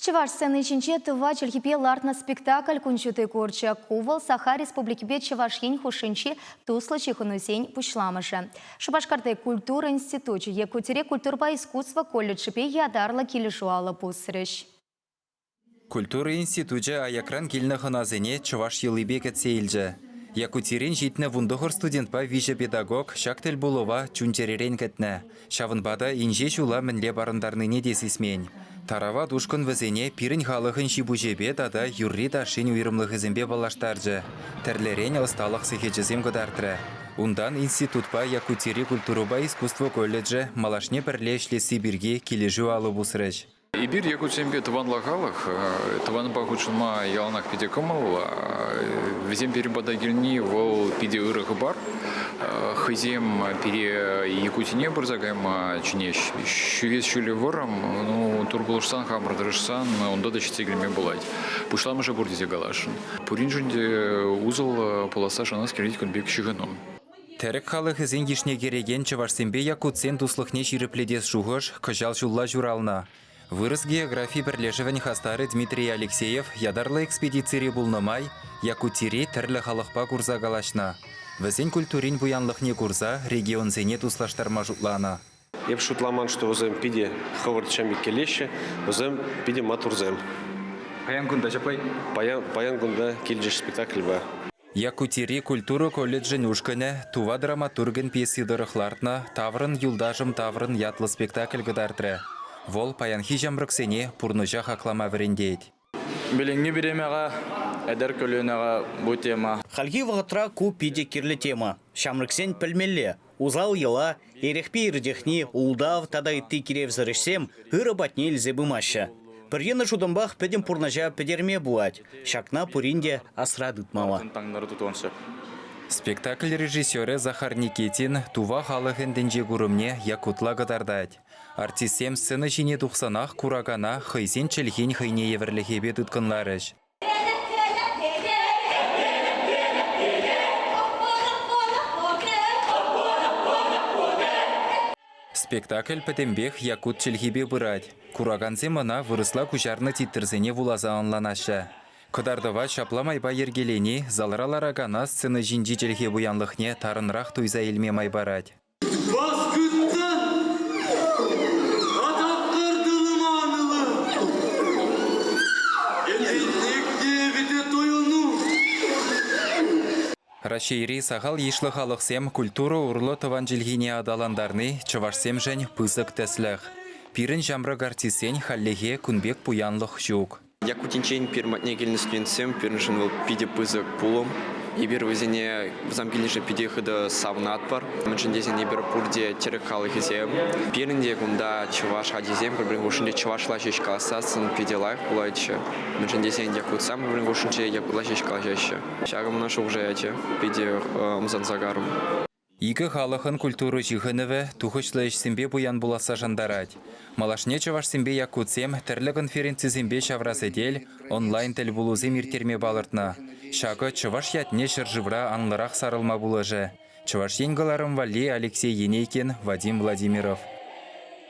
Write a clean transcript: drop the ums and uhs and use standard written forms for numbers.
Чӑваш сцени ҫинче тыва чӗлхипе лартнӑ спектакль кун ҫути курчӗ. Ку вӑл Саха Республикипе Чӑваш Ен хушшинчи туслӑ ҫыхӑнусен пуҫламӑшӗ. Шупашкарти культура институчӗ Якутире культурӑпа искусство колледжӗпе ятарлӑ килӗшӳ алӑ пусрӗҫ. Культура институчӗ аякран килнӗ хӑнасене чӑваш йӑлипе кӗтсе илчӗ. Якутирен ҫитнӗ 19 студентпа виҫӗ педагог ҫак тӗлпулӑва чун-чӗререн кӗтнӗ. Ҫавӑнпа та инҫе ҫула мӗнле парӑнтарнине те сисмен. Тарават ушкӑн вӗсене пирӗн халӑхӑн ҫи-пуҫӗпе тата юрри-ташшин уйрӑмлӑхӗсемпе паллаштарчӗ, тӗрлӗрен ӑсталӑх сехечӗсем кӑтартрӗ. Унтан институтпа Якутири культурӑпа искусство колледжӗ малашне пӗрле ӗҫлесси пирки килӗшӳ алӑ пусрӗҫ. Эпир якутсемпе тӑванла халӑх, тӑванпа хутшӑнма яланах питӗ кӑмӑллӑ. Вӗсем пирӗн пата килни вӑл питӗ ырӑ хыпар. Хӑйсем пире Якутине пырса кайма чӗнеҫ. Ҫӳрес ҫулӗ вӑрӑм, ну, тур пулӑшсан, хамӑр тӑрӑшсан унта та ҫитсе килме пулать. Пуҫламӑшӗ пур тесе каласшӑн. Пуриншӗн те усӑллӑ пуласса шанас килет кун пек ҫыхӑну. Тӗрӗк халӑхӗсен йышне кӗрекен чӑвашсемпе якутсен туслӑхне ҫирӗплетес шухӑш кӑҫал ҫулла ҫуралнӑ. Вырӑс географи пӗрлешӗвӗн хастарӗ Дмитрий Алексеев ятарлӑ экспедицире пулнӑ май Якутире тӗрлӗ халӑхпа курса калаҫнӑ. Вӗсен культурин пуянлӑхне курса регионсене туслаштарма шутланӑ. Эп шутламан, что вӗсем питӗ хӑвӑрт ҫамиккелеҫҫӗ, вӗсем питӗ маттурсем. Паян кунта ҫапла? Паян, паян кунта килчӗҫ спектакльпа. Якутири культура колледжӗн ушкӑнӗ Тува драматургӗн пьеси тӑрӑх лартнӑ «Таврӑн, юлташӑм, таврӑн» ятлӑ спектакль кӑтартрӗ. Вӑл паянхи ҫамрӑксене пурнӑҫа хаклама вӗрентет. Билиҥҥи бириэмэҕэ эдэр көлүөнэҕэ бу тема. Хальхи вӑхӑтра ку питӗ кирлӗ тема. Ҫамрӑксен пӗлмелле. Усал йӑла, эрехпе иртӗхни, ултав тата ытти киревсӗр ӗҫсем ырӑ патне илсе пымаҫҫӗ. Пӗр йӑнӑш утӑмпах пӗтӗм пурнӑҫа пӗтерме пулать. Ҫакна пурин те асра тытмалла. Спектакль режиссерӗ Захар Никитин Тува халӑхӗн тӗнче курӑмне якутла кӑтартать. Артистсем сцена ҫине тухсанах куракана хӑйсен чӗлхин хӑйне евӗрлӗхӗпе тыткӑнларӗҫ. Спектакль пӗтӗмпех якут чӗлхипе пырать. Куракансем ӑна вырӑсла куҫарнӑ титрсене вуласа ӑнланаҫҫӗ. Кӑтартӑва ҫапла майпа йӗркелени залра ларакана сцена ҫинчи чӗлхе пуянлӑхне тарӑнрах туйса илме май парать. Баскыттан атаккырдылыманылы Элбетте туйӑну. Раҫҫейри сахал йышлӑ халӑхсем культура урлӑ тӑван чӗлхине аталантарни чӑвашсемшӗн пысӑк тӗслӗх. Пирӗн ҫамрӑк артистсен хальлӗхе кун пек пуянлӑх ҫук. Якутинчен пирӗн патне килнӗ студентсем пирӗншӗн вӑл питӗ пысӑк пулӑм. Эпир вӗсене вӗсем килнӗшӗн питӗ хытӑ савӑнатпӑр. Мӗншӗн тесен эпир пурте тӗрӗк халӑхӗсем. Пирӗн те кунта чӑваш ачисем пӗр-пӗрин хушшинче чӑвашла ҫеҫ калаҫсассӑн питӗ лайӑх пулатчӗ. Мӗншӗн тесен якутсем пӗр-пӗрин хушшинче якутла ҫеҫ калаҫаҫҫӗ. Ҫакӑ мана шухӑша ячӗ, питӗ ӑмсанса карӑм. Икӗ халӑхӑн культура ҫыхӑнӑвӗ тухӑҫлӑ ӗҫсемпе пуян пуласса шантарать. Малашне чӑвашсемпе якутсем тӗрлӗ конференцисемпе ҫавра сӗтел, онлайн-тӗлпулусем ирттерме палӑртнӑ. Ҫакӑ чӑваш ятне ҫӗршывра анлӑрах сарӑлма пулӑшӗ. Чӑваш Ен кӑларӑм валли Алексей Енейкин, Вадим Владимиров.